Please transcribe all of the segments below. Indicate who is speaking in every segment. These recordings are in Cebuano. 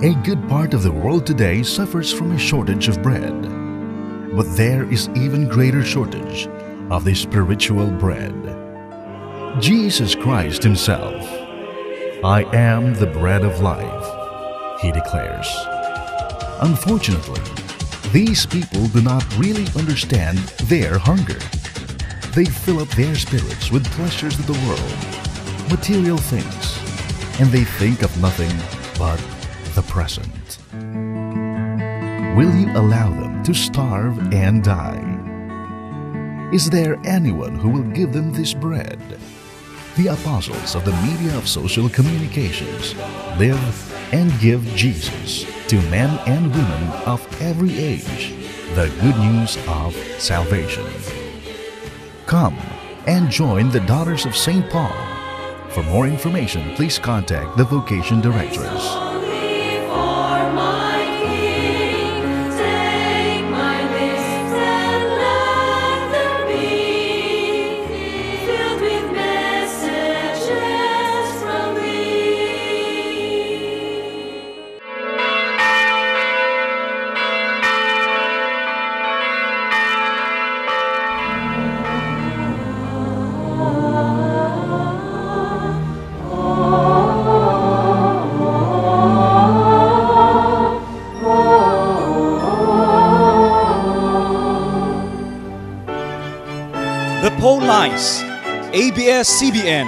Speaker 1: A good part of the world today suffers from a shortage of bread. But there is even greater shortage of the spiritual bread. Jesus Christ Himself, "I am the bread of life," He declares. Unfortunately, these people do not really understand their hunger. They fill up their spirits with pleasures of the world, material things, and they think of nothing but the present. Will you allow them to starve and die? Is there anyone who will give them this bread? The apostles of the media of social communications live and give Jesus to men and women of every age the good news of salvation. Come and join the Daughters of St. Paul. For more information, please contact the Vocation Directress.
Speaker 2: Only for my King, take my lips and let them be filled with messages from thee.
Speaker 3: The Phone Lines, ABS-CBN,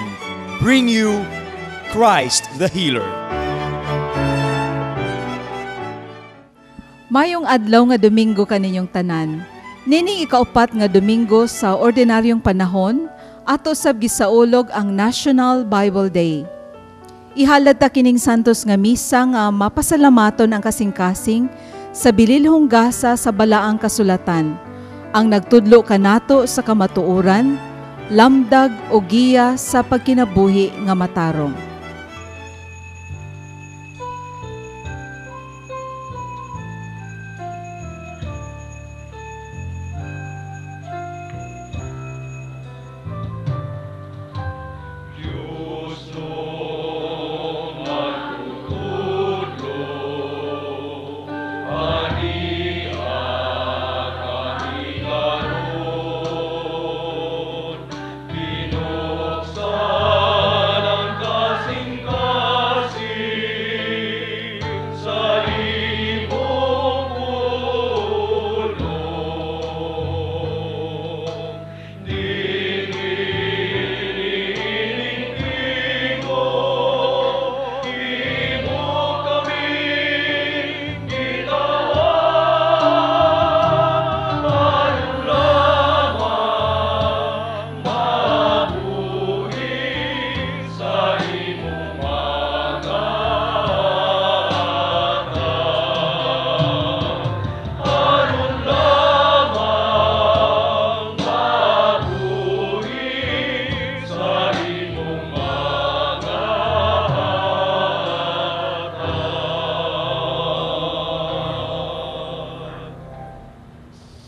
Speaker 3: bring you Christ the Healer.
Speaker 4: Mayong adlaw nga Domingo kaninyong tanan. Nining ikaupat nga Domingo sa ordinaryong panahon, ato sab gisaulog ang National Bible Day. Ihalad ta kining santos nga misa nga mapasalamaton ang kasing-kasing sa bililhong gasa sa balaang kasulatan, ang nagtudlo kanato sa kamatuoran, lamdag o giya sa pagkinabuhi nga matarong.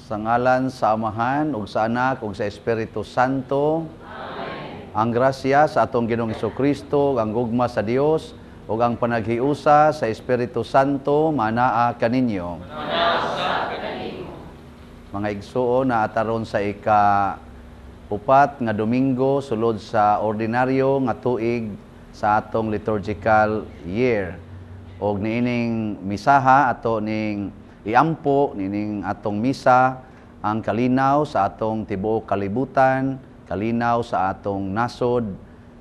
Speaker 5: Sa ngalan sa Amahan ug sa Anak ug sa Espiritu Santo. Amen. Ang grasya sa atong Ginoong Hesukristo, ang gugma sa Dios ug ang panaghiusa sa Espiritu Santo manaa kaninyo. Mga igsuon, naa taron sa ika-upat nga Domingo sulod sa ordinaryo nga tuig sa atong liturgical year. Og niining misaha ato ning iampo nining atong misa ang kalinaw sa atong tibuok kalibutan, kalinaw sa atong nasod,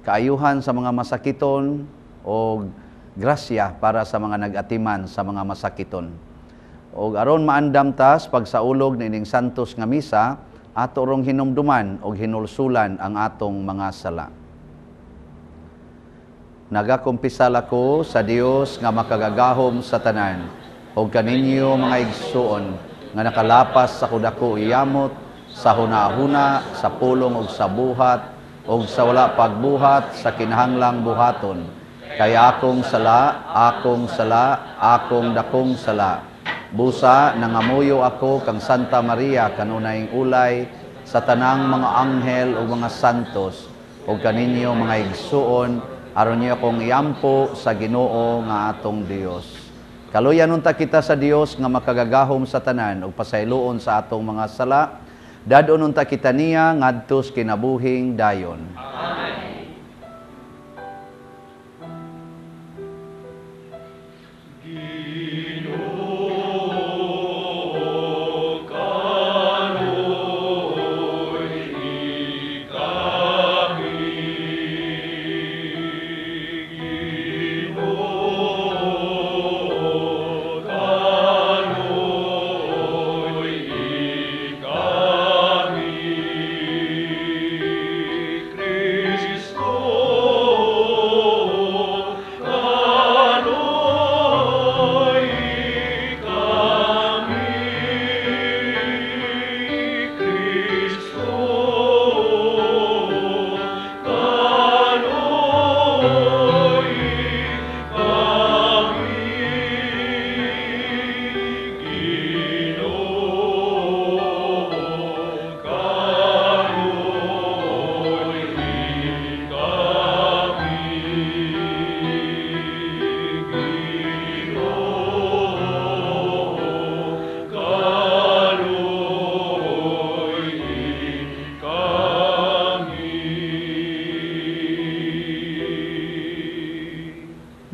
Speaker 5: kaayuhan sa mga masakiton og grasya para sa mga nag-atiman sa mga masakiton. Og aron maandam tas pagsaulog nining santos nga misa, ato rong hinumduman og hinulsulan ang atong mga sala. Nagakumpisal ako sa Dios nga makagagahom sa tanan, og kaninyo mga igsuon nga nakalapas sa kudako iyamot, sa hunahuna, sa pulong og sa buhat, og sa wala pagbuhat sa kinahanglang buhaton. Kay akong sala, akong sala, akong dakong sala. Busa nangamuyo ako kang Santa Maria kanunayng ulay sa tanang mga anghel ug mga santos, ug kaninyo mga igsuon aron niyo akong iampo sa Ginoo nga atong Dios. Kaluyan unta kita sa Dios nga makagagahom sa tanan ug pasayloon sa atong mga sala. Dad-on unta kita niya ngadtos kinabuhing dayon.
Speaker 6: Amen.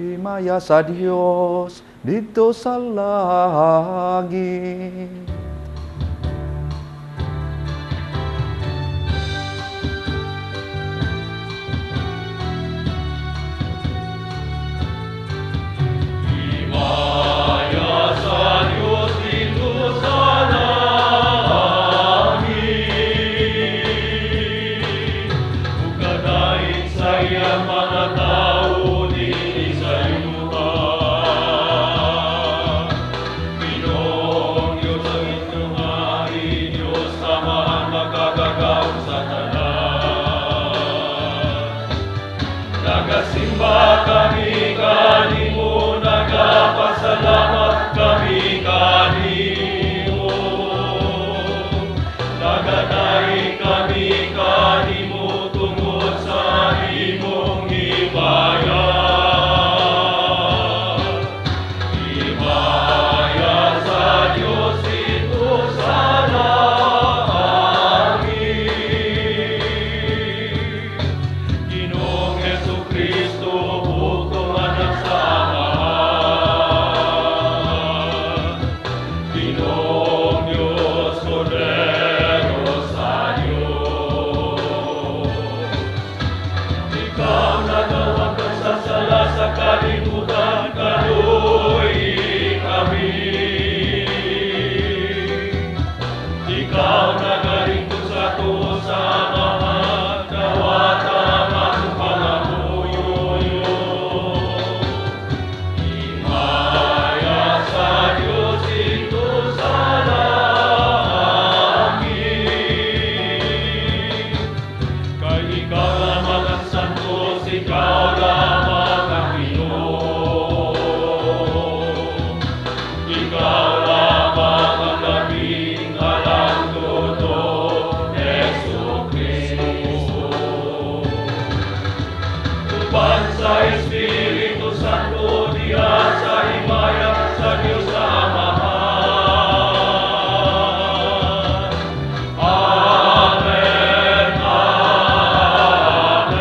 Speaker 6: Himaya sa Dios dito sa langit. Himaya sa Dios dito sa langit. Ug kadaig sa iyang mga tawo dinhi sa yuta. Ginoong Dios ang inyong hari, Dios Amahan makagagahom sa tanan. Nagasimba kami kanimo, nagapasalamat kami kanimo. Nagadaig kami kanimo tungod sa imong himaya. Himaya sa Dios dito sa langit. Ginoong Hesukristo, bugtong anak sa Amahan. Ginoong Diyos, Kordero sa Diyos. Ikaw nagawakan sa sala sa kalibutan, kaluoy kami. Ikaw nagaringkod sa tuo sa Amahan, dawata ang atong pangamuyo. Himaya sa Dios dito sa langit. Kay ikaw lamang ang santos, ikaw lamang ang Ginoo. Ikaw lamang ang labing alang totoo, Jesu Cristo. Uban sa Espiritu Santo, diha sa himaya sa Dios Amahan. Amen, Amen.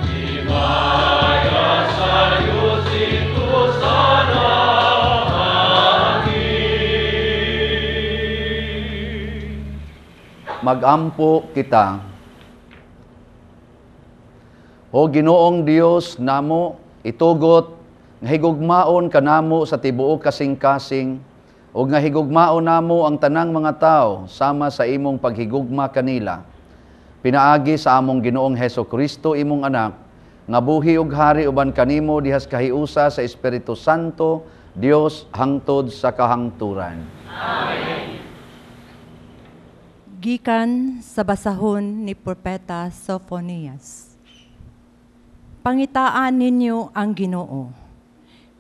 Speaker 6: Himaya sa Dios dito sa langit.
Speaker 5: Magampo kita. O Ginoong Dios namo, itugot nga higugmaon kanamo sa tibuok kasing-kasing ug nga higugmaon namo ang tanang mga tao sama sa imong paghigugma kanila. Pinaagi sa among Ginoong Heso Kristo imong anak, nga buhi ug hari uban kanimo dihas kahiusa sa Espiritu Santo, Dios hangtod sa kahangturan.
Speaker 2: Amen.
Speaker 7: Gikan sa basahon ni Propeta Sofonias. Pangitaan ninyo ang Ginoo.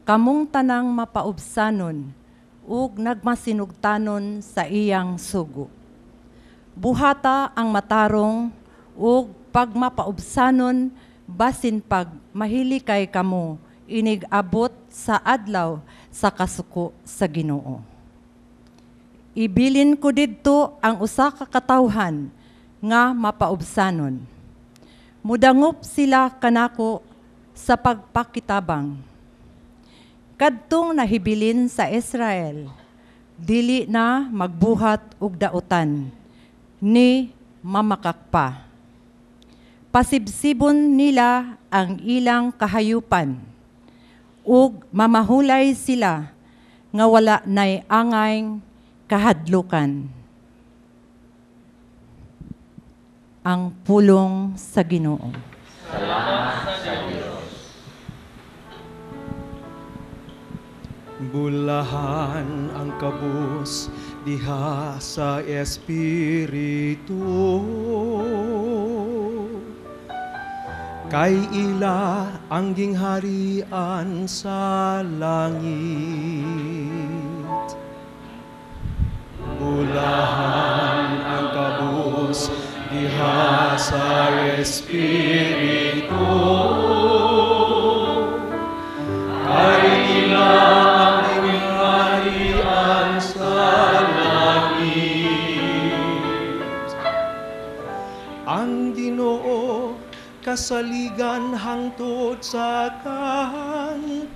Speaker 7: Kamong tanang mapaubsanon ug nagmasinugtanon sa iyang sugo. Buhata ang matarong ug pagmapaubsanon basin pag mahilikay kamo inig-abot sa adlaw sa kasuko sa Ginoo. Ibilin ko didto ang usa ka katawhan nga mapaubsanon. Mudangop sila kanako sa pagpakitabang. Kadtong nahibilin sa Israel, dili na magbuhat og dautan, ni mamakak pa. Pasibsibon nila ang ilang kahayupan, ug mamahulay sila nga wala nay angay kahadlukan. Ang pulong sa Ginoo.
Speaker 5: Salamat sa Dios.
Speaker 8: Bulahan ang kabus diha sa Espiritu, kay ila ang gingharian sa langit. Bulahan ang kabus diha sa Espiritu, kay ila ang gingharian sa langit. Ang Ginoo kasaligan hangtod sa kahangturan,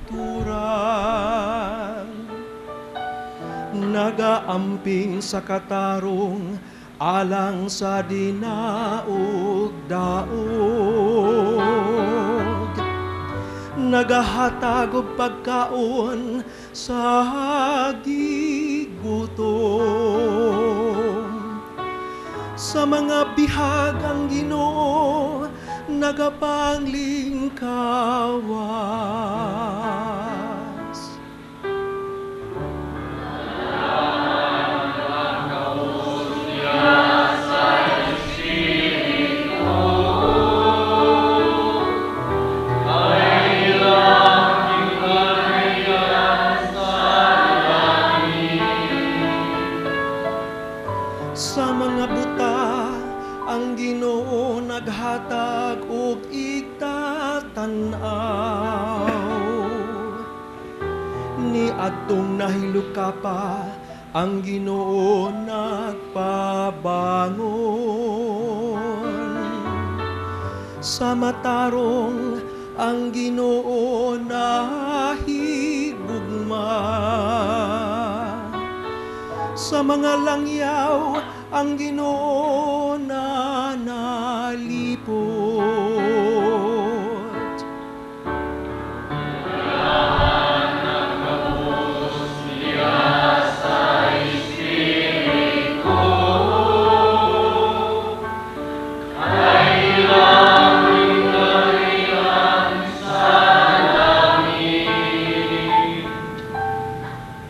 Speaker 8: nagaamping sa katarong alang sa dinaog-daog, nagahatag og pagkaon sa gigutom. Sa mga bihag ang Ginoo nagapanglingkawas. Sa mga buta ang Ginoo naghatag og igtatan-aw, niadtong nahilukapa ang Ginoo nagpabangon. Sa matarong ang Ginoo nahigugma, sa mga langyaw ang Ginoo nanalipot.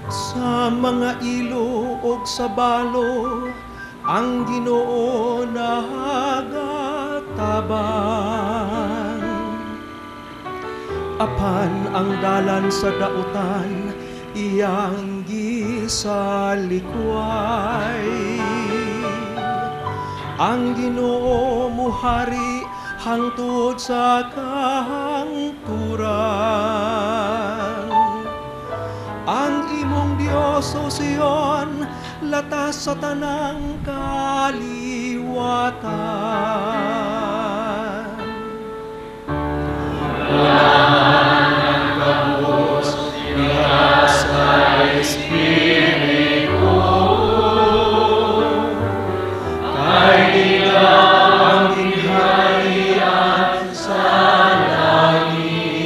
Speaker 8: Sa mga ilo og sa balo ang Ginoo nagatabang. Apan ang dalan sa dautan iyang gisalikway. Ang Ginoo muhari hangtod sa kahangturan. Ang imong Dios, o Sion, latas sa tanang kaliwatan. Bulahan ang kabus diha sa Espiritu, kay ila ang gingharian sa langit.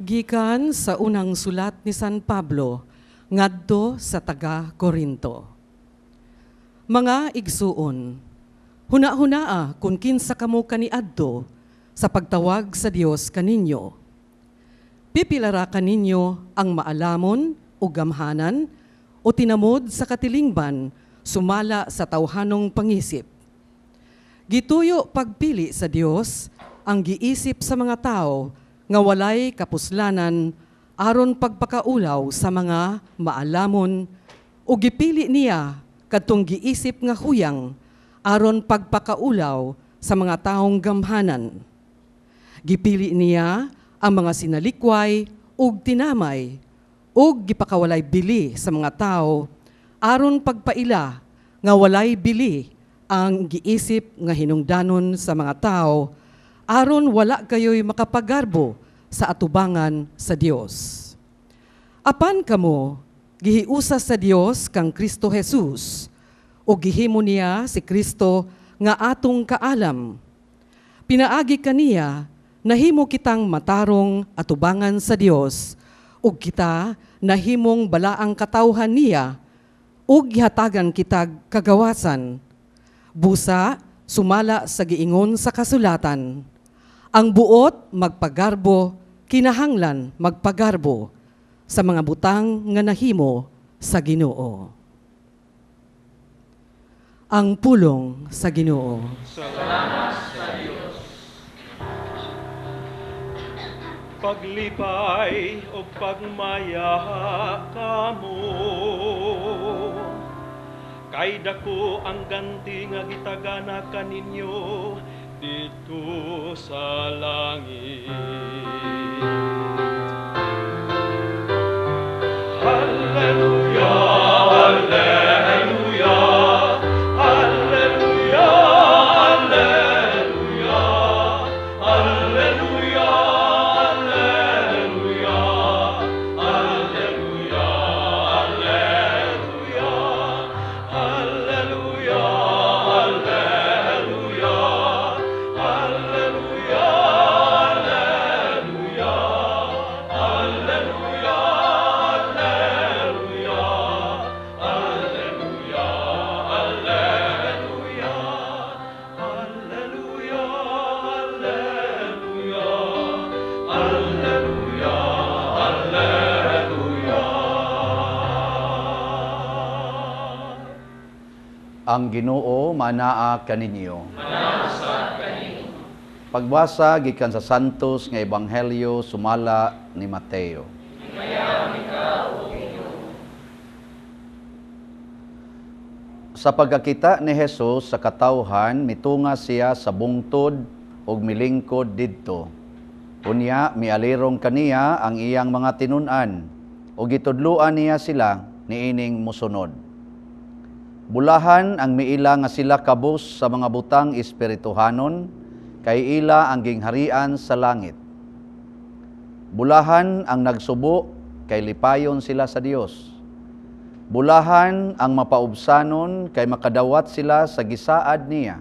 Speaker 9: Gikan sa unang sulat ni San Pablo ngadto sa taga Korinto. Mga igsuon, huna-hunaa kung kinsa kamo kaniadto sa pagtawag sa Dios kaninyo. Pipilara kaninyo ang maalamon o gamhanan o tinamod sa katilingban sumala sa tawhanong pangisip. Gituyo pagpili sa Dios ang giisip sa mga tao nga walay kapuslanan aron pagpakaulaw sa mga maalamon o gipili niya kadtong giisip nga huyang aron pagpakaulaw sa mga taong gamhanan. Gipili niya ang mga sinalikway ug tinamay ug gipakawalay bili sa mga tao aron pagpaila nga walay bili ang giisip nga hinungdanon sa mga tao aron wala kayo'y makapagarbo sa atubangan sa Dios. Apan kamo gihiusa sa Dios kang Kristo Jesus ug gihimo niya si Kristo nga atong kaalam. Pinaagi kaniya nahimo kitang matarong atubangan sa Dios ug kita nahimong balaang katawhan niya ug gihatagan kitag kagawasan. Busa sumala sa giingon sa kasulatan, ang buot magpagarbo kinahanglan magpagarbo sa mga butang nga nahimo sa Ginoo. Ang pulong sa Ginoo.
Speaker 6: Salamat sa Dios. Paglipay o pagmaya kamo, kay dako ang ganti nga gitagana kaninyo dito sa langit. Hallelujah, hallelujah, hallelujah, hallelujah, hallelujah, hallelujah, hallelujah, hallelujah, hallelujah, hallelujah, hallelujah, hallelujah, hallelujah, hallelujah, hallelujah, hallelujah, hallelujah, hallelujah, hallelujah.
Speaker 5: Ang Ginoo manaa kaninyo. Pagbasa gikan sa Santos nga Ebanghelyo sumala ni Mateo. Sa pagkakita ni Jesus sa katawhan, mitunga siya sa bungtod ug milingkod didto. Unya mialirong kaniya ang iyang mga tinun-an ug gitudloan niya sila niining mosunod. Bulahan ang miila nga sila kabus sa mga butang espirituhanon, kay ila ang gingharian sa langit. Bulahan ang nagsubo, kay lipayon sila sa Dios. Bulahan ang mapaubsanon, kay makadawat sila sa gisaad niya.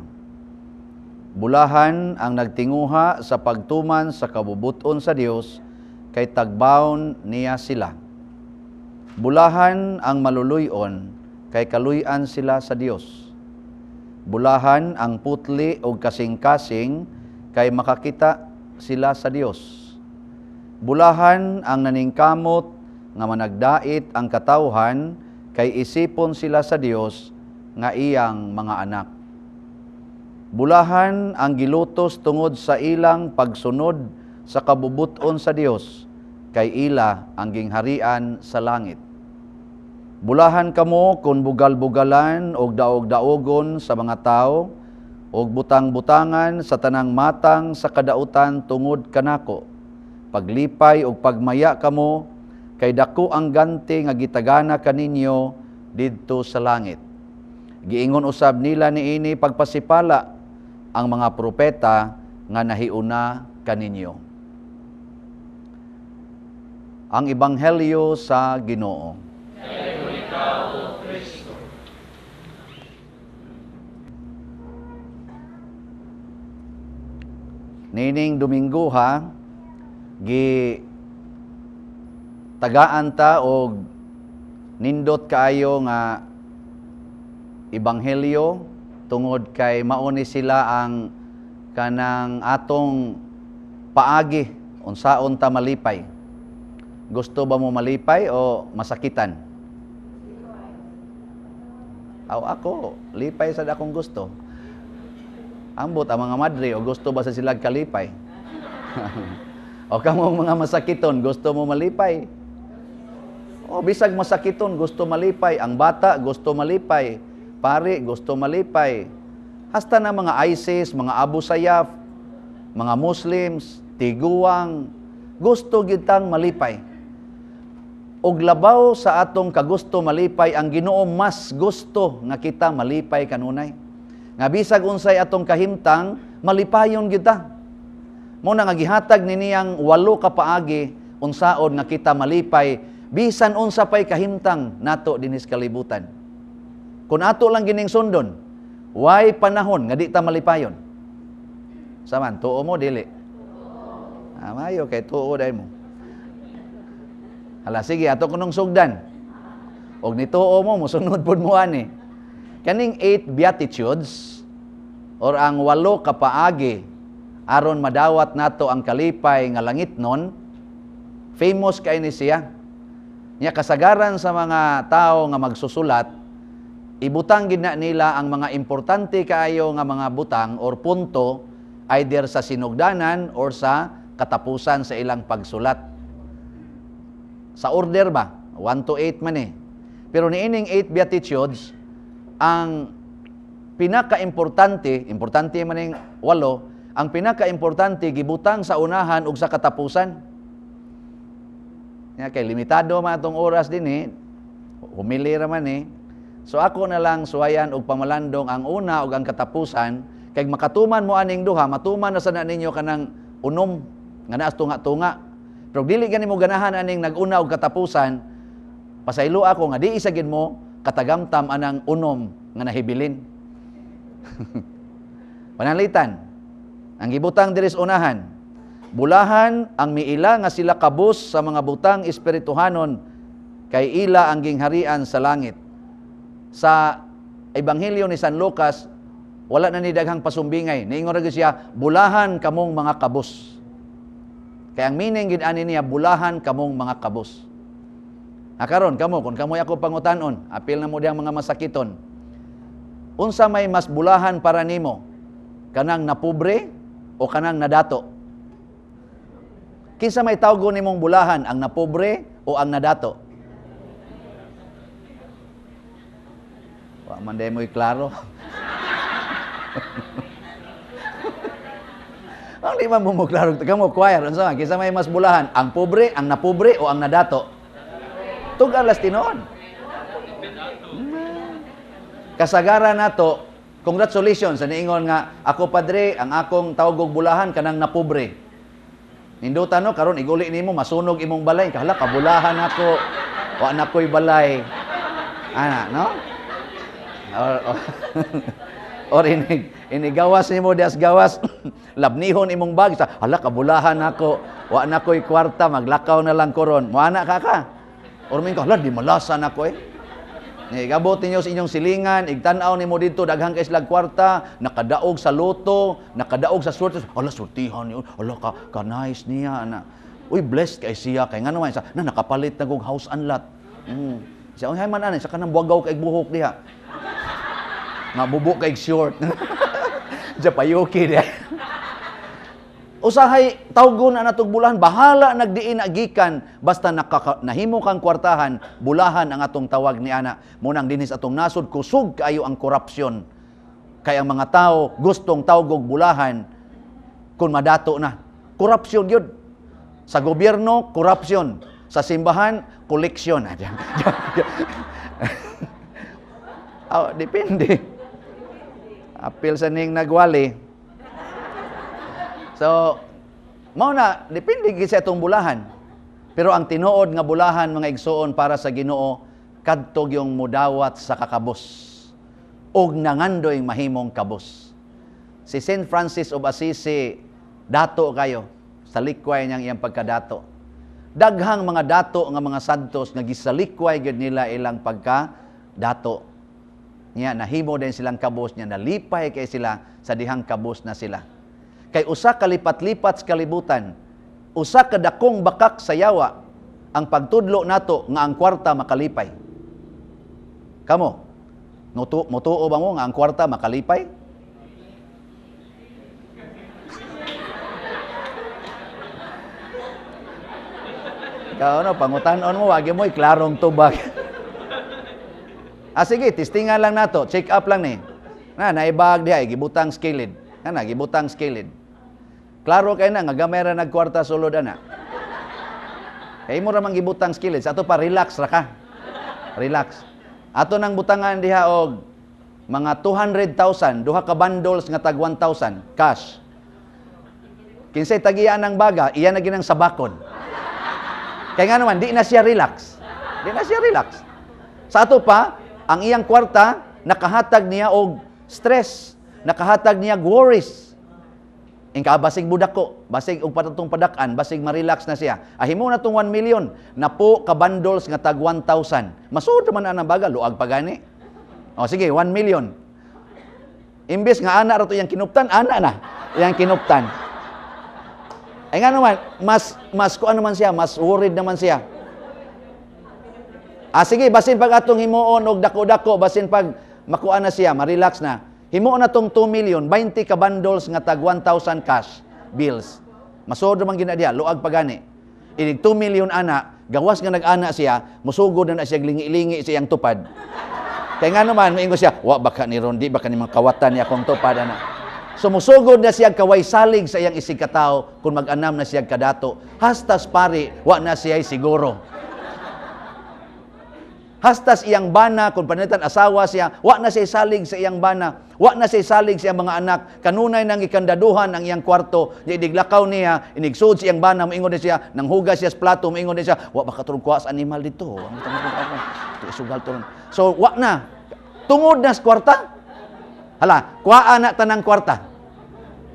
Speaker 5: Bulahan ang nagtinguha sa pagtuman sa kabubuton sa Dios, kay tagbaon niya sila. Bulahan ang maluluyon, kay kaluy-an sila sa Dios. Bulahan ang putli o kasing-kasing, kay makakita sila sa Dios. Bulahan ang naningkamot nga managdait ang katawhan, kay isipon sila sa Dios nga iyang mga anak. Bulahan ang gilutos tungod sa ilang pagsunod sa kabubuton sa Dios, kay ila ang gingharian sa langit. Bulahan kamo kung bugal-bugalan og daog-daogon sa mga tao, og butang-butangan sa tanang matang sa kadautan tungod kanako. Paglipay og pagmaya kamo, kay dako ang ganti nga gitagana kaninyo didto sa langit. Giingon usab nila niini pagpasipala ang mga propeta nga nahiuna kaninyo. Ang Ebanghelyo sa Ginoo. Nining Domingo ha, gi tagaan ta og nindot kaayo nga ebanghelyo tungod kay mauni sila ang kanang atong paagi unsaon ta malipay. Gusto ba mo malipay o masakitan? Aw ako, lipay sad akong gusto. Ambot ang mga madre o gusto ba sa sila kalipay? O kamo mga masakiton, gusto mo malipay? O bisag masakiton, gusto malipay. Ang bata gusto malipay. Pari gusto malipay. Hasta na mga ISIS, mga Abu Sayyaf, mga Muslims, tiguang, gusto gyud tang malipay. Og labaw sa atong kagusto malipay, ang Ginoo mas gusto nga kita malipay kanunay. Nga bisag unsay atong kahimtang, malipayon gyud ta. Mao na nga gihatag ni niyang 8 ka paagi unsaon nga kita malipay bisan unsa pay kahimtang nato dinhi sa kalibutan. Kun ato lang gining sundon, way panahon nga di ta malipayon. Saman, tuo mo dili? Ah, mayo kay tuo dai mo. Hala sige, ato kunong sugdan. Og nituo mo, mosunod pud mo ani. Kaning 8 beatitudes or ang 8 ka paagi aron madawat nato ang kalipay nga langit nun, famous kay ni siya. Nya kasagaran sa mga tao nga magsusulat, ibutang gid na nila ang mga importante kaayo nga mga butang or punto either sa sinugdanan or sa katapusan sa ilang pagsulat. Sa order ba? 1 to 8 man eh. Pero niining 8 beatitudes, ang pinaka-importante, importante man ning 8, ang pinaka-importante gibutang sa unahan ug sa katapusan. Nya kay limitado man atong oras dinhi, humili ra man eh. So ako na lang suwayan og pamalandong ang una ug ang katapusan, kay makatuman mo aning duha, matuman na sana ninyo kanang unom nga naas tunga-tunga. Pero dili gani mo ganahan aning nag-una og katapusan, pasaylo ako nga di isa gid mo katagamtam anang unom nga nahibilin. Pananglitan, ang gibutang diri sa unahan, bulahan ang miila nga sila kabus sa mga butang espirituhanon kay ila ang gingharian sa langit. Sa Ebanghelyo ni San Lucas, wala na ni daghang pasumbingay. Niingon ra gyud siya, bulahan kamong mga kabus. Kaya ang meaning gid ani niya, bulahan kamong mga kabus. Karon kamo, kung kamoy ako pangutanon, apil na mo diyang mga masakiton. Unsa may mas bulahan para nimo? Kanang napobre o kanang nadato? Kinsa may tawgo nimong bulahan, ang napobre o ang nadato? Wa man day mo'y klaro. Ang di man mo klaro, kamo choir, unsa man kinsa may mas bulahan, ang pobre, ang napobre o ang nadato? Tug-alas tinuod. Kasagaran nato, congratulations sa niingon nga ako padre, ang akong tawgog bulahan kanang napobre. Ninduta no, karon iguli nimo masunog imong balay, kahala kabulahan ako. Wa na koy balay. Ana, no? Or inigawas nimo dias gawas, labnihon imong bag, sa hala kabulahan ako, wa na koy kwarta, maglakaw na lang koron. Moana ka ka. Or min ka, hala di malasan ako eh. Igabot ninyo sa inyong silingan, igtan-aw nimo didto daghang kay silag kwarta, nakadaog sa loto, nakadaog sa swerte. Hala surtihan niyo, hala ka nice niya ana. Uy, blessed kay siya kay ngano man sa na nakapalit na kog house and lot. Siya uy man ani sa kanang buagaw kay buhok diha. Nga bubo kay short. Japayuki diha. Usahay tawgon na natog bulahan, bahala nagdiin agikan basta nahimo kang kwartahan, bulahan ang atong tawag ni ana. Munang dinis atong nasod kusog kaayo ang korupsyon. Kay ang mga tao gustong tawgog bulahan kun madato na. Korupsyon gyud. Sa gobyerno, korupsyon. Sa simbahan, koleksyon. Oh, depende. Apil sa ning nagwali. So, mao na, depende gid sa atong bulahan. Pero ang tinuod nga bulahan, mga igsoon, para sa Ginoo, kadto yung mudawat sa kakabos. Og nangandoy mahimong kabos. Si Saint Francis of Assisi, dato kayo, sa likway niyang iyang pagkadato. Daghang mga dato nga mga santos nga gisalikway gyud nila ilang pagkadato. Nya nahimo din silang kabos, nya nalipay kay sila sa dihang kabos na sila. Kay usa ka lipat-lipat sa kalibutan, usa ka dakong bakak sa yawa ang pagtudlo nato nga ang kwarta makalipay. Kamo, mutuo ba mo nga ang kwarta makalipay? Ikaw no, pangutan-on mo, wagi mo'y klarong tubag. Ah, sige, testingan lang nato, check up lang ni. Na naibag diha gibutang sa kilid. Na gibutang sa kilid. Klaro kay na nga gamay ra nagkwarta sulod ana. Kay imo ra man gibutang sa kilid. Sa ato pa, relax ra ka. Relax. Ato nang butangan diha og mga 200,000, duha ka bundles nga tag 1,000 cash. Kinsay tagian ng baga, iya na ginang sabakon. Kay nga naman, di na siya relax. Di na siya relax. Sa ato pa, ang iyang kwarta, nakahatag niya og stress, nakahatag niya og worries. Ingka basig budako, basig og patatong padak-an, basig ma-relax na siya. Ahimo na tong 1 million, napo ka bundles nga tag 1,000. Masuod man ang baga, luag pa gani. O sige, 1 million. Imbes nga ana ra to iyang kinuptan, ana na iyang kinuptan. Ay nga naman, mas kuan naman siya, mas worried naman siya. Ah, sige, basin pag atong himuon og dako-dako, basin pag makuan na siya, ma-relax na. Himuon na tong 2 million, 20 ka bundles nga tag 1,000 cash bills. Masuod man gina diha, luag pa gani. Inig 2 million ana, gawas nga nag-ana siya, musugod na na siya lingi-lingi sa iyang tupad. Kaya nga naman, moingon siya, wa baka ni ron, di baka ni mga kawatan niya akong tupad ana. So musugod na siya kaway salig sa iyang isig katao kung mag-anam na siya kadato. Hastas pari, wa na siya siguro. Hastas iyang bana, kung panitan asawa siya, wa na siya salig sa iyang bana. Wa na siya salig sa iyang mga anak. Kanunay nang ikandaduhan ang iyang kwarto. Niya iniglakaw niya, inigsud sa iyang bana, moingon na siya, nanghugas siya sa plato, moingon na siya, wa baka turong kuha sa animal dito. Isugal turong. So, wa na. Tungod na sa kwarta. Hala, kuhaan na tanang kwarta.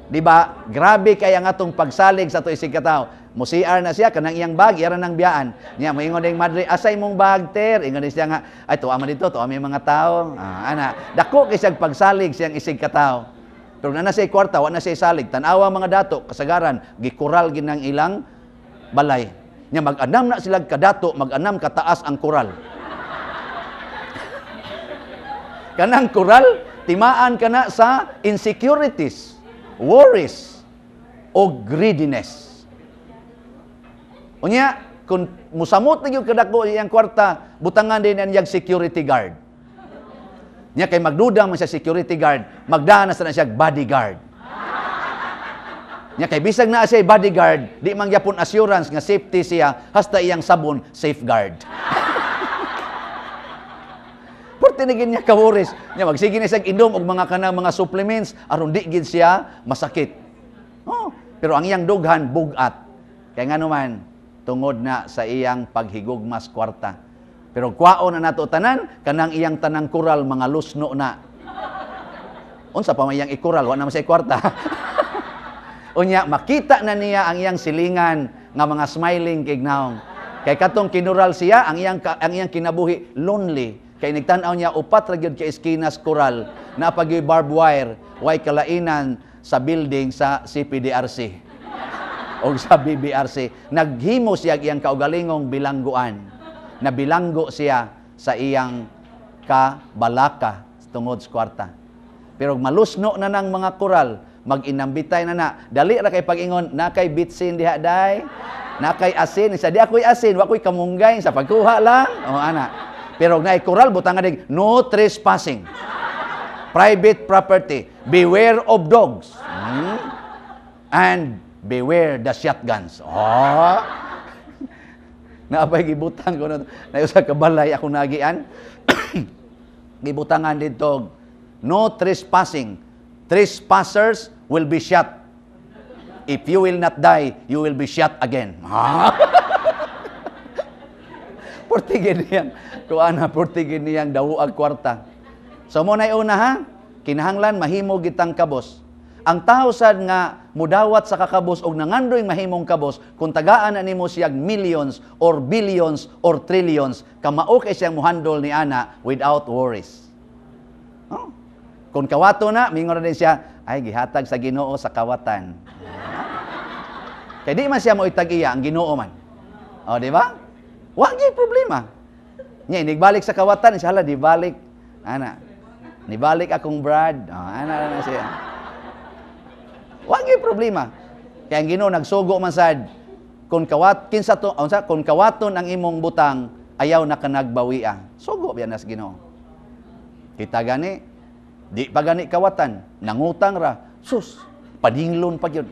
Speaker 5: Di ba? Grabe kay ang atong pagsalig sa ato isig katao. Mo-CR na siya kanang iyang bag, iya ra nang biyaan. Niya moingon ding madre, asay mong bag ter? Ingon din siya nga, ay tuwa man dito, tuwa may mga tao. Ah, ana, dako kay siyang pagsalig siyang isig katao. Pero na siya kwarta, wa na siya salig. Tan-awa mga dato, kasagaran, gikural ginang ilang balay. Nya mag-anam na sila kadato, mag-anam kataas ang kural. Kanang kural, timaan ka na sa insecurities, worries, o greediness. Unya, kung musamot na gyud kadako iyang kwarta, butangan din ang iyang security guard. Nya kay magduda man siya security guard, magdaan na sa siya bodyguard. Nya kay bisag naa siya bodyguard, di man gyapon assurance nga safety siya, hasta iyang sabon safeguard. Porte na gid niya kaworis. Nya magsige na siya inom og mga kanang mga supplements aron di gid siya masakit. Oh, pero ang iyang dughan bugat. Kay ngano man, tungod na sa iyang paghigugmas kwarta. Pero kwaon na nato tanan, kanang iyang tanang kural mga lusno na. Unsa pa man iyang ikural, wa na man siya kwarta. Unya makita na niya ang iyang silingan nga mga smiling kignaong. Kay katong kinural siya, ang iyang kinabuhi lonely. Kay nigtan-aw niya upat ra gyud ka eskinas kural na pag barbed wire, way kalainan sa building sa CPDRC o sa BBRC. Naghimo siya iyang kaugalingong bilangguan. Nabilanggo siya sa iyang kabalaka tungod sa kwarta. Pero malusno na ng mga kural, mag-inambitay na na. Dali ra kay pag-ingon, na kay bitsin diha day, na kay asin. Sa di ako'y asin, wa ko'y kamunggay, sa pagkuha lang. O ana. Pero naay kural, butang nga dig, no trespassing. Private property. Beware of dogs. And beware the shotguns. Oh. Naabay gibutang ko na usa ka balay akong nagian. Gibutangan didto, no trespassing. Trespassers will be shot. If you will not die, you will be shot again. Portigin niyang kuana, portigin niyang dawuag kwarta. So mo nay una ha, kinahanglan mahimo gitang kabos. Ang tao sad nga mudawat sa kakabos og nangandoy mahimong kabos, kung tagaan na nimo siyag millions or billions or trillions, kamao kay siyang muhandol ni ana without worries. Oh. Kung kawato na, mingon na din siya, ay gihatag sa Ginoo sa kawatan. Kay di man siya moitag iya, ang Ginoo man. O, di ba? Wa gyud problema. Nya inigbalik sa kawatan, inshallah di balik ana. Nibalik akong brad. O, ana na siya. Wa gyud problema. Kay ang Ginoo nagsugo man sad, kung kawat kinsa to, unsa, kung kawaton ang imong butang, ayaw na ka nagbawia. Sugo biya nas Ginoo. Kita gani Di pa gani kawatan, nangutang ra. Sus, paninglon pa gyud.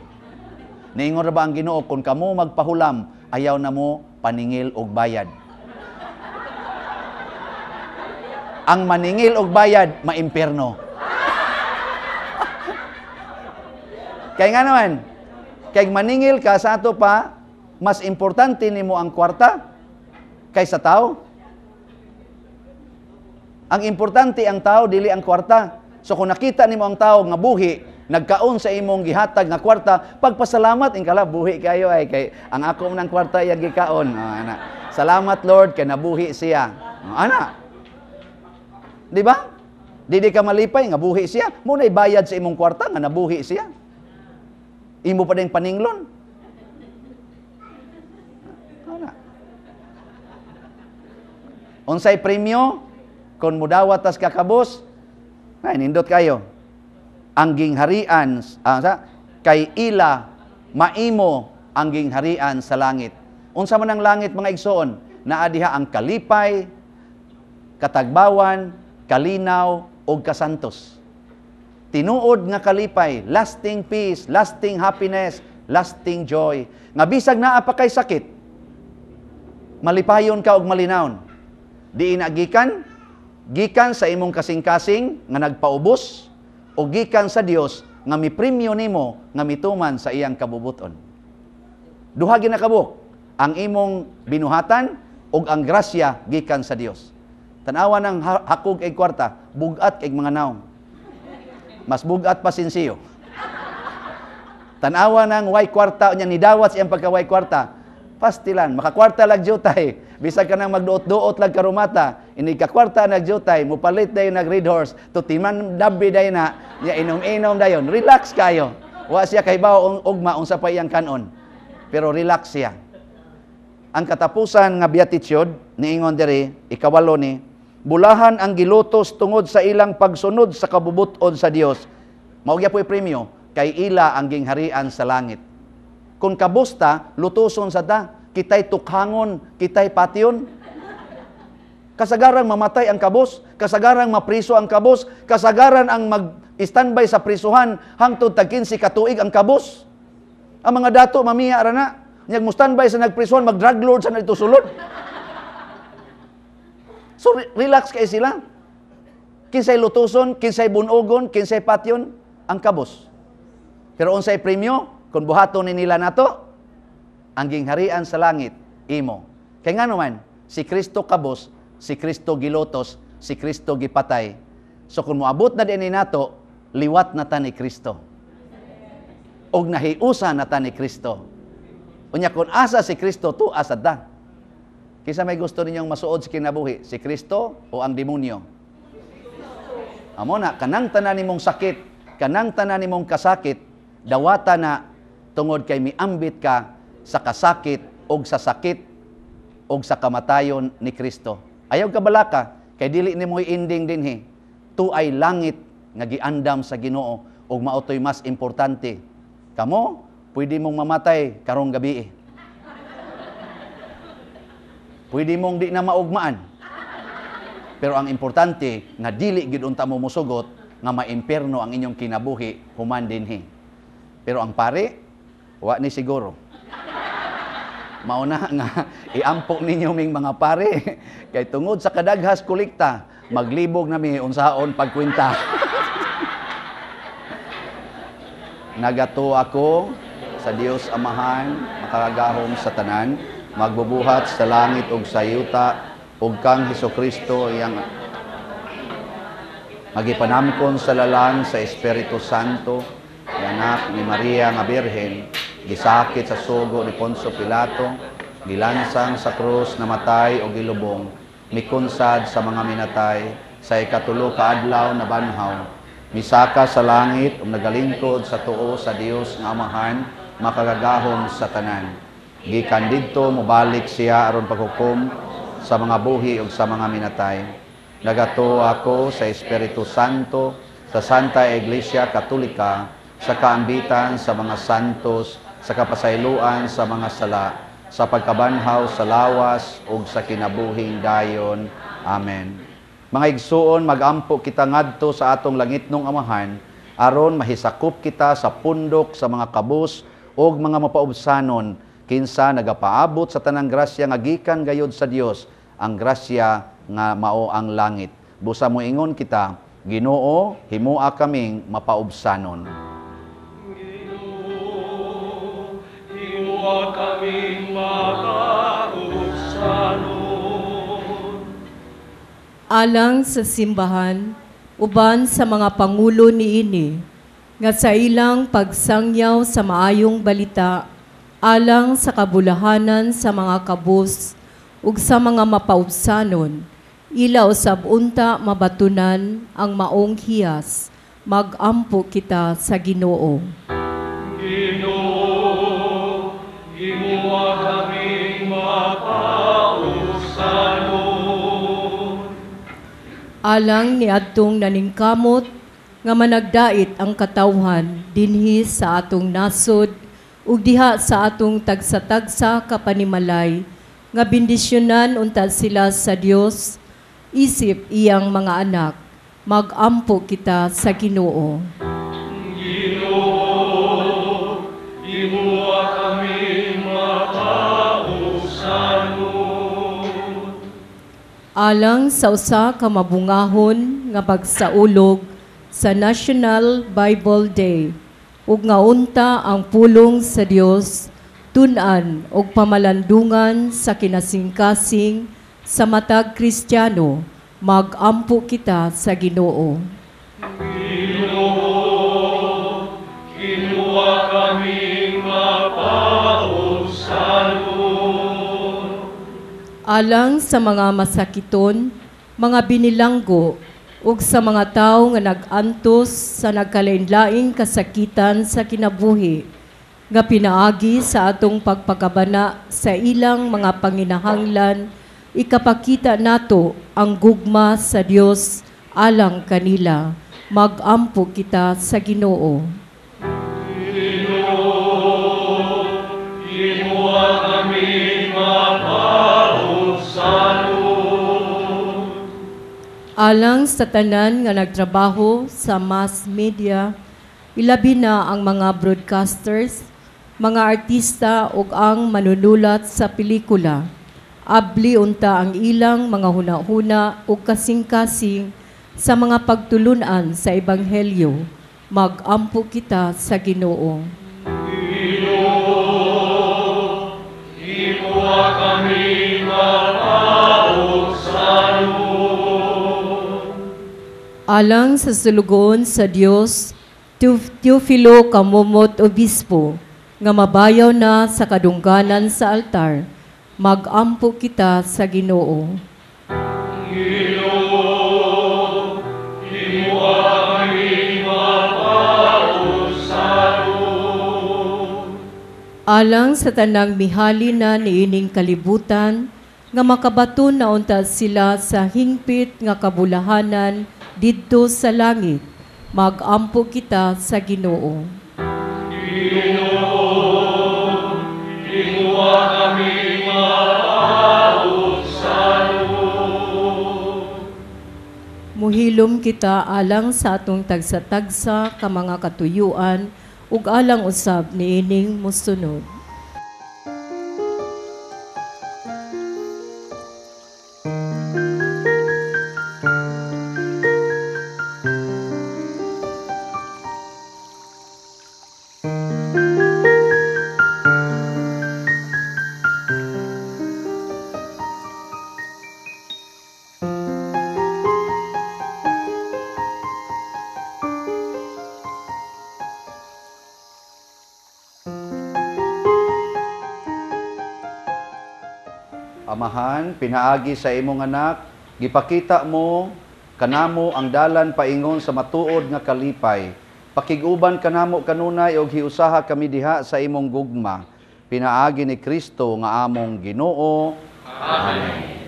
Speaker 5: Niingon ra ba ang Ginoo kung kamo magpahulam, ayaw na mo paningil og bayad. Ang maningil og bayad, maimpierno. Kay nga naman, kay maningil ka sa ato pa, mas importante nimo ang kwarta kaysa tao. Ang importante ang tao, dili ang kwarta. So kung nakita nimo ang tao nga buhi, nagkaon sa imong gihatag nga kwarta, pagpasalamat ingkala buhi kayo ay kay ang ako ng kwarta iya gikaon. Oh, ana. Salamat Lord kay nabuhi siya. Oh, ana. Di ba? Dili ka malipay nga buhi siya. Mo nay bayad sa imong kwarta nga nabuhi siya. Imo pa ding paninglon. Ana. Unsay premyo kung mudawat tas kakabos? Ay, nindot kayo. Ang gingharian kay ila maimo ang gingharian sa langit. Unsa man ang langit mga igsoon? Naa diha ang kalipay, katagbawan, kalinaw ug kasantos. Tinuod nga kalipay, lasting peace, lasting happiness, lasting joy. Nga bisag naa pa kay sakit, malipayon ka og malinawon. Diin na gikan? Gikan sa imong kasing-kasing nga nagpaubos o gikan sa Dios nga mipremyo nimo nga mituman sa iyang kabubuton. Duha ginakabuk, ang imong binuhatan ug ang grasya gikan sa Dios. Tan-awa ng hakog kay kwarta, bugat kay mga naong. Mas bugat pa sinsiyo. Tan-awa ng way kwarta unya nidawat siyang pagka way kwarta. Pastilan, makakwarta lag jutay. Bisag ka nang magduot-duot lag karumata, inig kakwarta nagjutay, mupalit dayon nag red horse, tutiman dabi dayon na, nya inom-inom dayon. Relax kayo. Wa siya kahibaw ugma unsa pa iyang kanon. Pero relax siya. Ang katapusan nga beatitude niingon diri, ikawalo ni, bulahan ang gilutos tungod sa ilang pagsunod sa kabubuton sa Dios. Mao gyapoy premyo kay ila ang gingharian sa langit. Kung kabusta, lutuson sa ta, kitay tukhangon, kitay patyon. Kasagaran mamatay ang kabos, kasagaran mapriso ang kabos, kasagaran ang mag-standby sa prisuhan hangtod tag 15 ka tuig ang kabos. Ang mga dato mamiya ra na, nyag mo standby sa nagprisuhan, mag-drug lord sa nagtusulod. Sulod. So relax kay sila. Kinsay lutuson, kinsay bunogon, kinsay patyon, ang kabos. Pero unsay premyo? Kung buhaton ni nila nato, ang gingharian sa langit, imo. Kay nga naman, si Kristo kabos, si Kristo gilotos, si Kristo gipatay. So kung moabot na din nato, liwat na ta ni Kristo. Og nahiusa na ta ni Kristo. Unya kung asa si Kristo, tu asa ta. Kinsa may gusto ninyong masuod sa kinabuhi, si Kristo o ang demonyo? Amo na, kanang tanan nimong sakit, kanang tanan nimong kasakit, dawata na tungod kay miambit ka sa kasakit og sa sakit og sa kamatayon ni Kristo. Ayaw ka balaka, kay dili nimo ending dinhi. Tuay langit nga giandam sa Ginoo ug maotoy mas importante. Kamo, pwede mong mamatay karong gabi. Pwede mong di na maugmaan. Pero ang importante nga dili gid unta mo mosugot nga maimpierno ang inyong kinabuhi human dinhi. Pero ang pare, wa ni siguro. Mauna nga iampo ninyo ming mga pare kay tungod sa kadaghas kolekta maglibog nami unsaon pagkwenta. Nagato ako sa Dios Amahan makagagahom sa tanan, magbubuhat sa langit ug sa yuta, ug kang Hesukristo iyang magipanamkon sa lalang sa Espiritu Santo, anak ni Maria nga Birhen, gisakit sa sugo ni Poncio Pilato, gilansang sa krus, namatay o gilubong, mikunsad sa mga minatay, sa ikatulo ka adlaw na banhaw, misaka sa langit ug nagalingkod sa tuo sa Dios nga Amahan, makagagahom sa tanan. Gikan didto mobalik siya aron paghukom sa mga buhi ug sa mga minatay. Nagatuo ako sa Espiritu Santo, sa Santa Iglesia Katolika, sa kaambitan sa mga santos, sa kapasayloan sa mga sala, sa pagkabanhaw sa lawas ug sa kinabuhing dayon. Amen. Mga igsuon, magampo kita ngadto sa atong langitnong Amahan aron mahisakop kita sa pundok sa mga kabus og mga mapaubsanon kinsa nagapaabot sa tanang grasya nga gikan gayod sa Dios, ang grasya nga mao ang langit. Busa moingon kita, Ginoo, himoa kaming mapaubsanon.
Speaker 6: Ginoo, himoa kaming mapaubsanon.
Speaker 7: Alang sa simbahan, uban sa mga pangulo niini, nga sa ilang pagsangyaw sa maayong balita, alang sa kabulahanan sa mga kabus ug sa mga mapaubsanon, ila usab unta mabatunan ang maong hiyas, magampo kita sa Ginoo.
Speaker 6: Ginoo, himoa kaming mapaubsanon.
Speaker 7: Alang niadtong naningkamot nga managdait ang katawhan dinhi sa atong nasod ug diha sa atong tagsa-tagsa kapanimalay nga bendisyonan unta sila sa Dios isip iyang mga anak, magampo kita sa Ginoo.
Speaker 6: Ginoo, himoa kaming mapaubsanon.
Speaker 7: Alang sa usa ka mabungahon nga pagsaulog sa National Bible Day ug nga unta ang pulong sa Dios tun-an og pamalandungan sa kinasingkasing sa matag Kristiyano, magampo kita sa Ginoo.
Speaker 6: Ginoo, himoa kaming mapaubsanon.
Speaker 7: Alang sa mga masakiton, mga binilanggo, ug sa mga tawo nga nag-antos sa nagkalain-laing kasakitan sa kinabuhi, nga pinaagi sa atong pagpakabana sa ilang mga panginahanglan, ikapakita nato ang gugma sa Dios alang kanila. Magampo kita sa Ginoo.
Speaker 6: Ginoo, himoa kaming mapaubsanon.
Speaker 7: Alang sa tanan nga nagtrabaho sa mass media, ilabi na ang mga broadcasters, mga artista ug ang manunulat sa pelikula. Abli unta ang ilang mga hunahuna ug kasing-kasing sa mga pagtulun-an sa ebanghelyo. Magampo kita sa Ginoo.
Speaker 6: Ginoo, himoa kaming mapaubsanon.
Speaker 7: Alang sa sulugoon sa Dios, Teofilo Camomot Obispo, nga mabayaw na sa kadungganan sa altar, magampo kita sa Ginoo.
Speaker 6: Ginoo, himoa kaming mapaubsanon.
Speaker 7: Alang sa tanang mihali na niining kalibutan, nga makabaton na unta sila sa hingpit nga kabulahanan didto sa langit, magampo kita sa Ginoo.
Speaker 6: Ginoo, himoa kaming mapaubsanon.
Speaker 7: Muhilom kita alang sa atong tagsa-tagsa ka mga katuyuan ug alang usab niining mosunod.
Speaker 5: Amahan, pinaagi sa imong anak, gipakita mo kanamo ang dalan paingon sa matuod nga kalipay. Pakig-uban kanamo kanunay og hiusaha kami diha sa imong gugma. Pinaagi ni Kristo nga among Ginoo. Amen.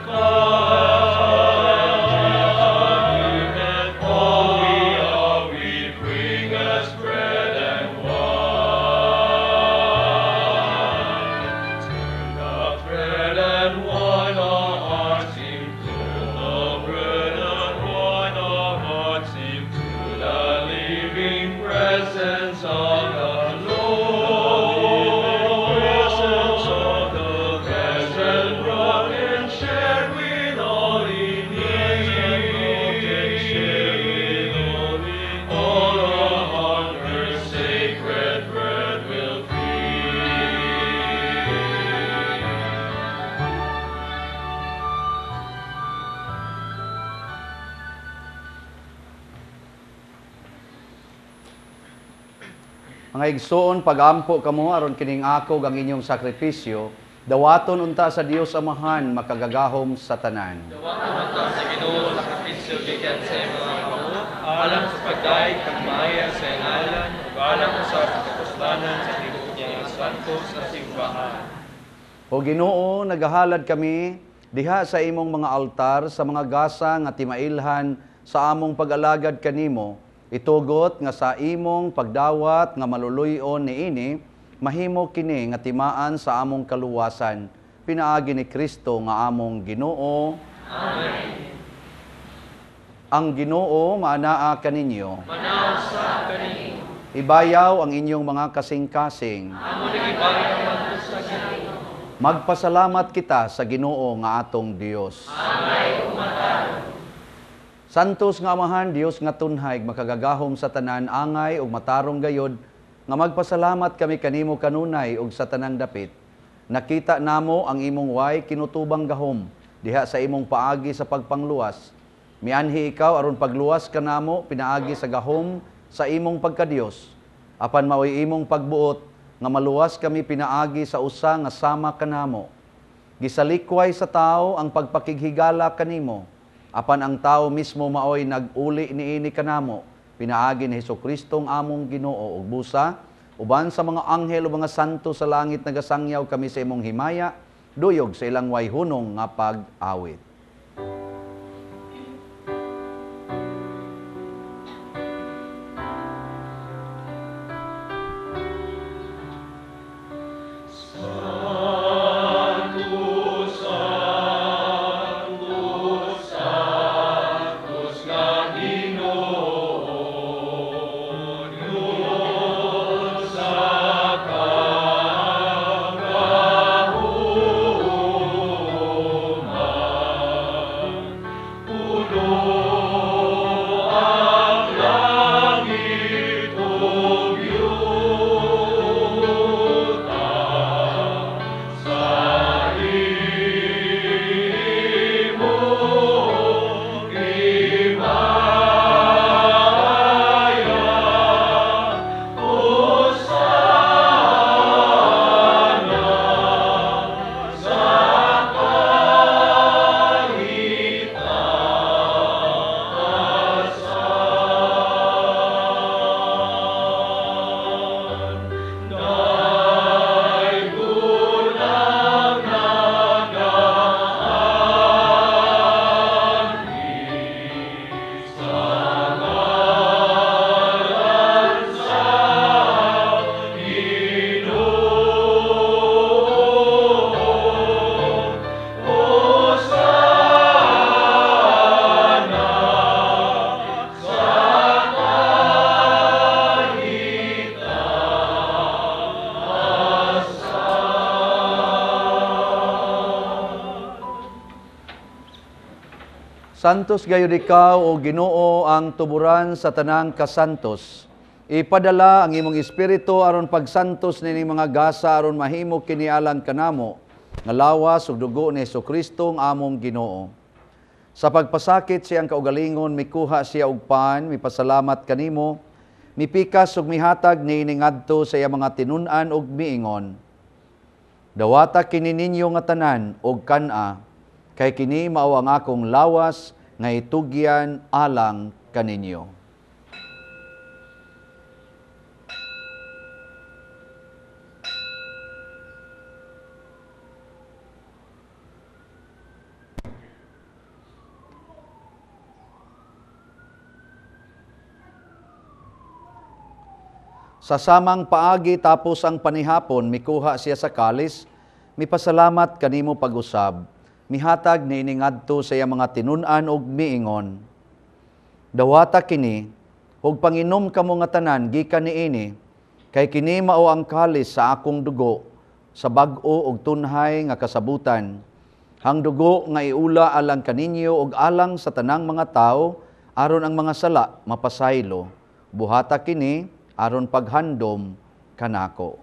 Speaker 6: Come, all we are, we bring us bread and wine. Turn the bread and wine our hearts into the bread and wine our hearts into the living presence of the Lord. Presence of the present broken, shared with all in need. All our hunger, sacred bread will feed.
Speaker 5: Mga igsoon, pagampo kamo aron kining ako ang inyong sakripisyo, dawaton unta sa Dios Amahan makagagahom sa tanan.
Speaker 6: Dawaton unta sa Ginoo sakripisyo gikan sa imong mga kamot, alang sa pagdayeg kag maaya sa iyang ngalan ug alang usab sa kapuslanan sa tibuok niya nga santo sa simbahan.
Speaker 5: O Ginoo, nagahalad kami diha sa imong mga altar sa mga gasa nga timailhan sa among pag-alagad kanimo, itugot nga sa imong pagdawat nga maluluy-on niini, mahimo kini nga timaan sa among kaluwasan, pinaagi ni Kristo nga among Ginoo.
Speaker 6: Amen.
Speaker 5: Ang Ginoo maanaa kaninyo.
Speaker 6: Manaw sa kanimo.
Speaker 5: Ibayaw ang inyong mga kasing-kasing.
Speaker 6: Amo nagibayaw ngadto sa Ginoo.
Speaker 5: Magpasalamat kita sa Ginoo nga atong Dios.
Speaker 6: Angay ug matarong.
Speaker 5: Santos nga Amahan, Dios nga tunhay, makagagahom sa tanan, angay ug matarong gayod, nga magpasalamat kami kanimo kanunay ug sa tanang dapit. Nakita namo ang imong way kinutubang gahom diha sa imong paagi sa pagpangluwas. Mianhi ikaw aron pagluwas kanamo pinaagi sa gahom sa imong pagkadios. Apan maoy imong pagbuot nga maluwas kami pinaagi sa usa nga sama kanamo. Gisalikway sa tao ang pagpakighigala kanimo. Apan ang tao mismo maoy nag-uli niini kanamo pinaagi ni Hesukristo ang among Ginoo ug busa uban sa mga anghel ug mga santo sa langit nagasangyaw kami sa imong himaya duyog sa ilang way hunong nga pag-awit. Santos gayud ikaw o Ginoo ang tuburan sa tanang kasantos. Ipadala ang imong espiritu aron pagsantos nining mga gasa aron mahimo kini alang kanamo nga lawas ug dugo ni Hesukristo ang among Ginoo. Sa pagpasakit siyang kaugalingon mikuha siya og pan, mipasalamat kanimo, mipikas ug mihatag niini ngadto sa iyang mga tinun-an ug miingon. Dawata kini ninyo nga tanan og kan-a, kay kini mao ang akong lawas nga itugyan alang kaninyo. Sa samang paagi tapos ang panihapon, mikuha siya sa kalis, mipasalamat kanimo pag-usab, mihatag niini ngadto sa iyang mga tinun-an og miingon, dawata kini, ug panginom kamo nga tanan gikan niini, kay kini mao ang kalis sa akong dugo, sa bag-o ug tunhay nga kasabutan. Ang dugo nga iula alang kaninyo ug alang sa tanang mga tawo, aron ang mga sala mapasaylo. Buhata kini aron paghandom kanako.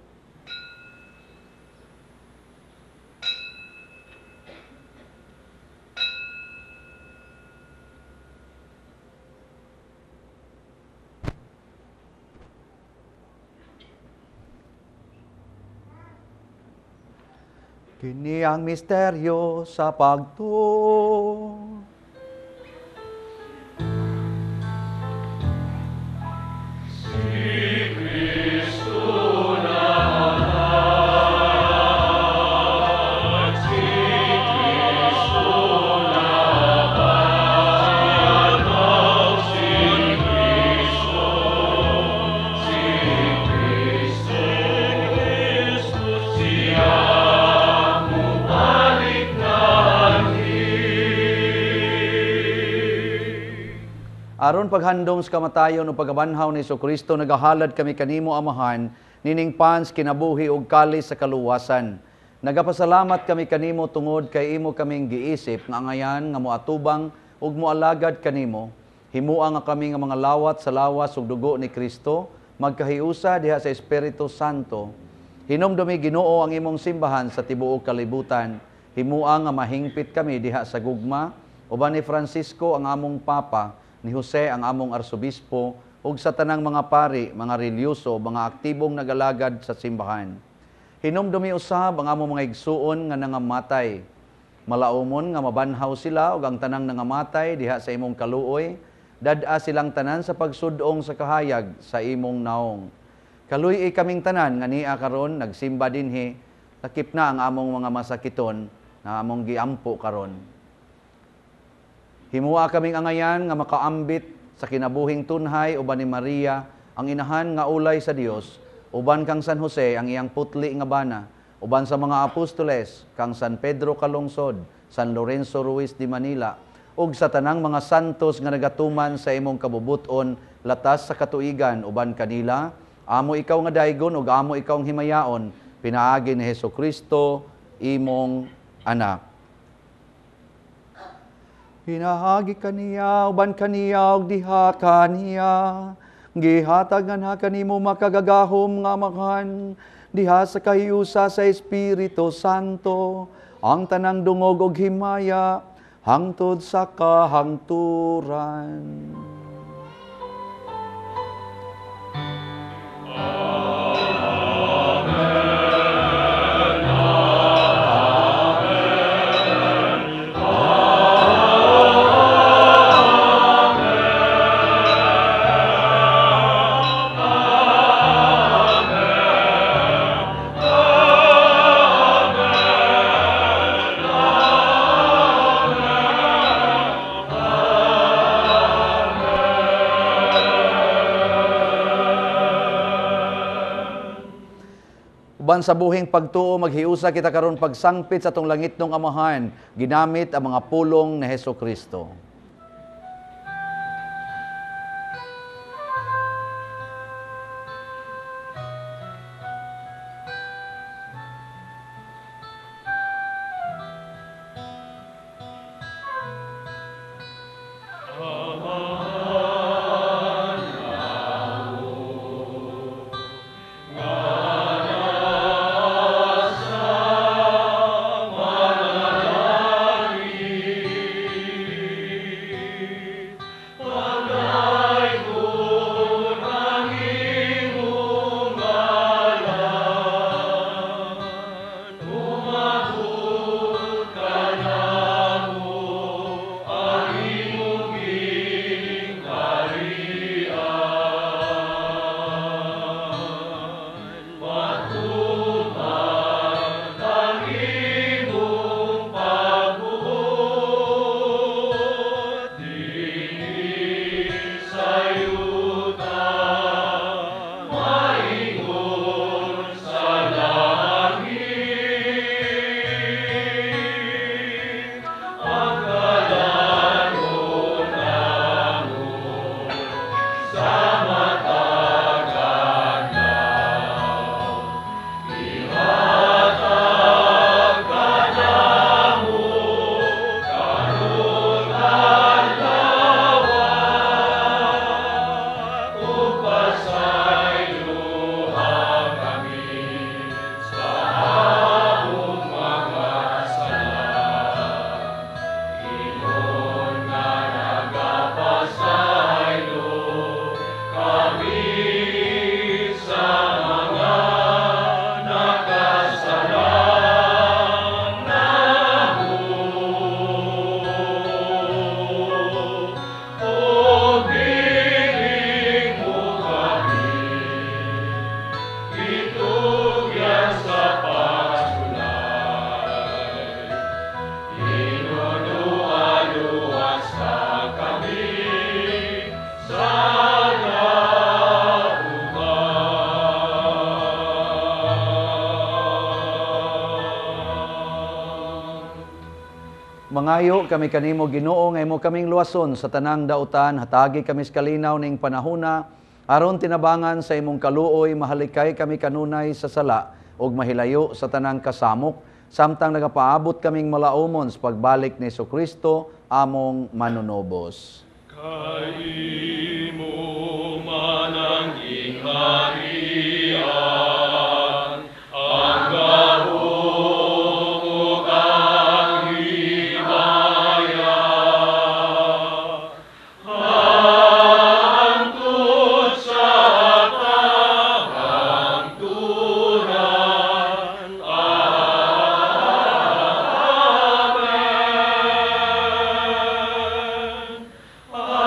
Speaker 5: Kini ang misteryo sa pagtuo.
Speaker 6: Si Kristo naman, si Kristo naman, si Kristo, si Kristo, siya mubalik na.
Speaker 5: Aron paghandom sa kamatayon o pagkabanhaw ni Jesucristo, nagahalad kami kanimo Amahan, nining pans kinabuhi og kalis sa kaluwasan. Nagapasalamat kami kanimo tungod kay imo kaming giisip nga angayan nga moatubang ug moalagad kanimo. Himua nga kami nga mga lawat sa lawas ug dugo ni Kristo, magkahiusa diha sa Espiritu Santo. Hinumdumi Ginoo ang imong simbahan sa tibuok kalibutan. Himua nga mahingpit kami diha sa gugma, uban ni Francisco ang among Papa, ni Jose ang among Arsobispo, ug sa tanang mga pari, mga relyoso, mga aktibong nagalagad sa simbahan. Hinumdumi usab ang among mga igsuon nga nangamatay. Malaumon nga mabanhaw sila ug ang tanang nangamatay diha sa imong kaluoy, dad-a silang tanan sa pagsudong sa kahayag sa imong naong. Kaluy-i kaming tanan nga nia karon nagsimba dinhi, lakip na ang among mga masakiton na among giampo karon. Himua kaming angayan nga makaambit sa kinabuhing tunhay uban ni Maria, ang inahan nga ulay sa Dios, uban kang San Jose ang iyang putli nga bana, uban sa mga apostoles kang San Pedro Calungsod, San Lorenzo Ruiz de Manila, ug sa tanang mga santos nga nagatuman sa imong kabubuton latas sa katuigan uban kanila, amo ikaw nga daygon ug amo ikaw ang himayaon, pinaagi ni Hesukristo imong anak. Pinaagi kaniya, uban kaniya, ug diha kaniya, gihatagan ha kanimo makagagahom nga Amahan, diha sa kahiusa sa Espiritu Santo, ang tanang dungog og himaya, hangtod sa kahangturan. Uban sa buhing pagtuo, maghiusa kita karon pagsangpit sa atong langitnong Amahan, ginamit ang mga pulong ni Hesukristo. Nagpangayo kami kanimo Ginoo nga imo kaming luwason sa tanang dautan, hatagi kami sa kalinaw ning panahona aron tinabangan sa imong kaluoy, mahalikay kami kanunay sa sala ug mahilayo sa tanang kasamok samtang nagapaabot kaming malaumon sa pagbalik ni Hesukristo among manunubos.
Speaker 6: Kay imo man ang gingharian, ang gahom ug ang himaya, hangtod sa kahangturan. Amen.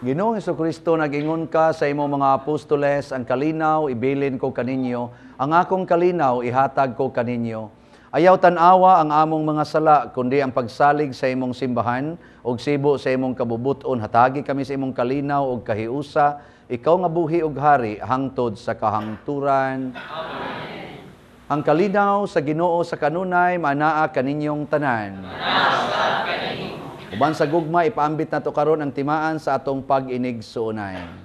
Speaker 5: Ginoong Hesukristo, nag-ingon ka sa imong mga apostoles, ang kalinaw ibilin ko kaninyo, ang akong kalinaw ihatag ko kaninyo. Ayaw tan-awa ang among mga sala, kundi ang pagsalig sa imong simbahan ug sibo sa imong kabubuton. Hatagi kami sa imong kalinaw ug kahiusa, ikaw nga buhi ug hari hangtod sa kahangturan. Amen. Ang kalinaw sa Ginoo sa kanunay maanaa kaninyong tanan. Uban sa gugma, ipaambit nato karon ang timaan sa atong pag-inigsuonay.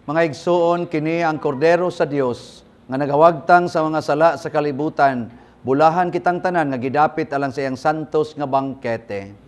Speaker 5: Mga igsuon, kini ang kordero sa Dios nga nagawagtang sa mga sala sa kalibutan. Bulahan kitang tanan nga gidapit alang sa iyang santos nga bangkete.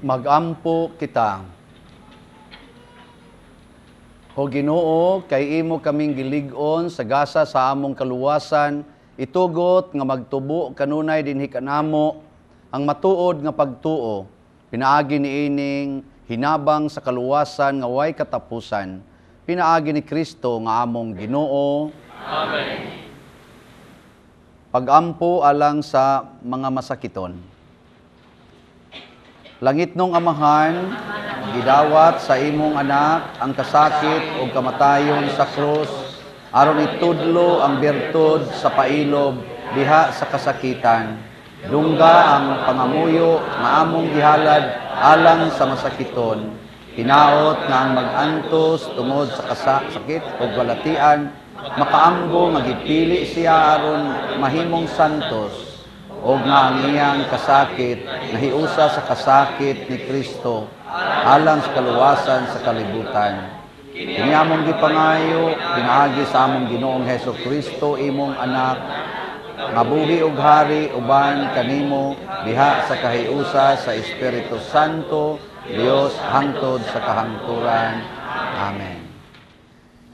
Speaker 5: Magampo kita. O Ginoo, kay imo kaming gilig-on sa gasa sa among kaluwasan, itugot nga magtubo kanunay dinhi kanamo ang matuod nga pagtuo, pinaagi niining hinabang sa kaluwasan nga way katapusan, pinaagi ni Kristo nga among Ginoo.
Speaker 6: Amen.
Speaker 5: Pagampo alang sa mga masakiton. Langit nung Amahan, gidawat sa imong anak ang kasakit o kamatayon sa krus, aron itudlo ang bertud sa pailob diha sa kasakitan. Dungga ang pangamuyo nga among gihalad alang sa masakiton. Hinaot nga ang mag-antos tungod sa kasakit o balatian, makaamgo nga gipili siya aron mahimong santos, o nga ang iyang kasakit nahiusa sa kasakit ni Kristo alang sa kaluwasan sa kalibutan. Kini among gipangayo pinaagi sa among Ginoong Hesus Kristo, imong anak, nga buhi ug hari uban kanimo diha sa kahiusa sa Espiritu Santo, Dios hangtod sa kahangturan. Amen.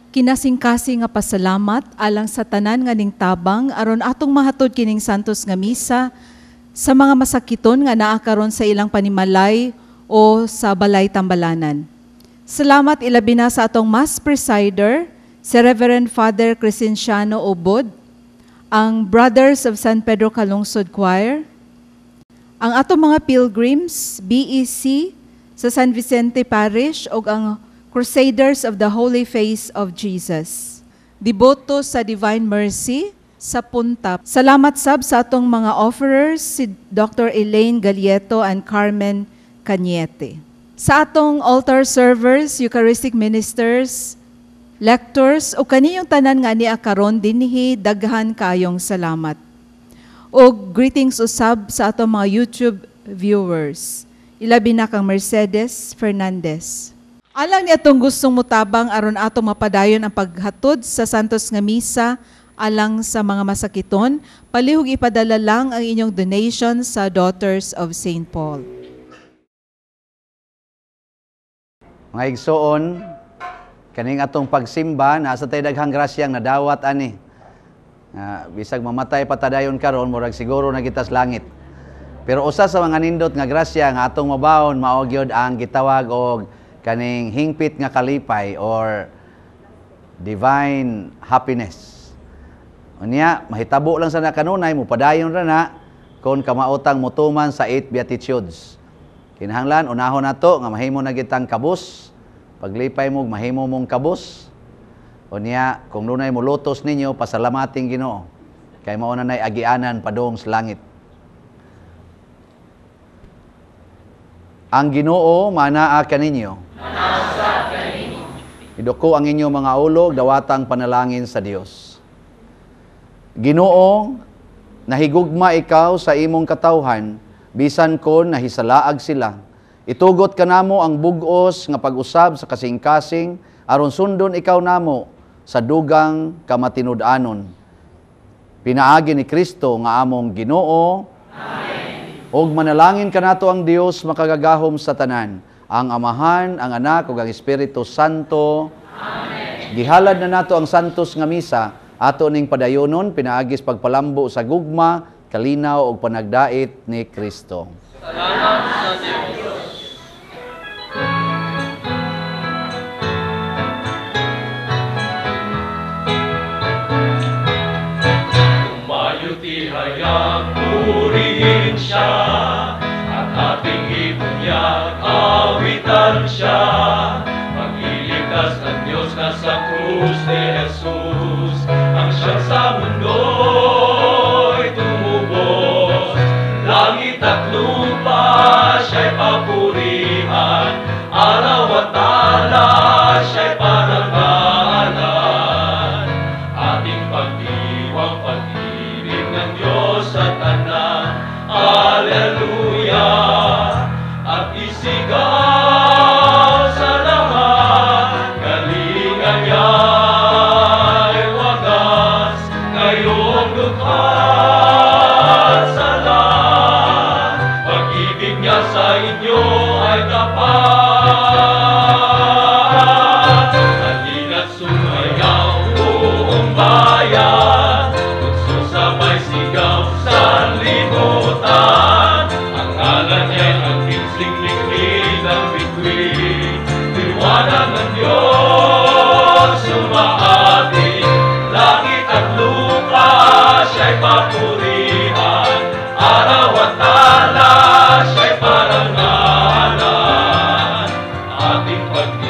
Speaker 4: Kinasingkasing nga pasalamat alang sa tanan nga ningtabang aron atong mahatod kining santos nga misa sa mga masakiton nga naa karon sa ilang panimalay o sa balay tambalanan. Salamat ilabi na sa atong Mass Presider, si Reverend Father Crescenciano Obod, ang Brothers of San Pedro Calungsod Choir, ang atong mga pilgrims, BEC sa San Vicente Parish ug ang Crusaders of the Holy Face of Jesus. Deboto sa Divine Mercy sa Punta. Salamat sab sa atong mga offerers, si Dr. Elaine Galieto and Carmen Cañete. Sa atong altar servers, Eucharistic ministers, lectors, o kaniyong tanan nga niya karon dinhi, daghan kayong salamat. O greetings usab sa atong mga YouTube viewers. Ilabi na kang Mercedes Fernandez. Alang ni atong gustong mutabang aron atong mapadayon ang paghatod sa Santos nga Misa alang sa mga masakiton, palihog ipadala lang ang inyong donation sa Daughters of St. Paul.
Speaker 5: Mga igsoon, kaning atong pagsimba, nasa tay daghang grasyang nadawat ani. Bisag mamatay patadayon karon, murag siguro na kita sa langit. Pero usa sa mga nindot nga grasya nga atong mabaon, mao gyud ang gitawag og kaning hingpit nga kalipay or divine happiness. Unya, mahitabo lang sa na kanunay, mupadayon ra na kon kamaotang motuman sa 8 Beatitudes. Kinahanglan, unahon nato nga mahimo na gitang kabus. Paglipay mo, mahimo mong kabus. Unya, kung dunay molutos ninyo, pasalamating Ginoo. Kay mao na nay agianan padung sa langit. Ang Ginoo manaa kaninyo. Iduko ang inyong mga ulo, dawatang panalangin sa Dios. Ginoo, nahigugma ikaw sa imong katawhan, bisan kon nahisalaag sila. Itugot kanamo ang bug-os nga pag-usab sa kasing-kasing, aron sundon ikaw namo sa dugang kamatinud-anon. Pinaagi ni Kristo nga among Ginoo. Amen. Og manalangin kanato ang Dios makagagahom sa tanan, ang Amahan, ang Anak ug ang Espiritu Santo. Amen. Gihalad na nato ang santos nga misa, ato ning padayonon pinaagis pagpalambo sa gugma, kalinaw ug panagdait ni Kristo.
Speaker 6: Salamat sa Dios. Tumayo'y hayag, purihin siya, at ating ibunyag, awitan siya. Pagliligtas ng Diyos na sa krus ni Jesus, ang siyang sa mundo'y tumubos. Langit at lupa siya'y papurihan, araw at tala siya'y parangalan. Ating pagdiwang pag-ibig ng Diyos at Anak, Alleluia, at isigaw sa lahat, galingan niya'y wagas, ngayong dukha sa lahat. Pag-ibig niya sa inyo Sumisigaw sa libutan. Ang ngalan niya'y nagsiksik ng bituin. Liwanag ng Diyos, sumaati. Langit at lupa, siya'y papurihan. Araw at tala, siya'y parangalan. Ating pag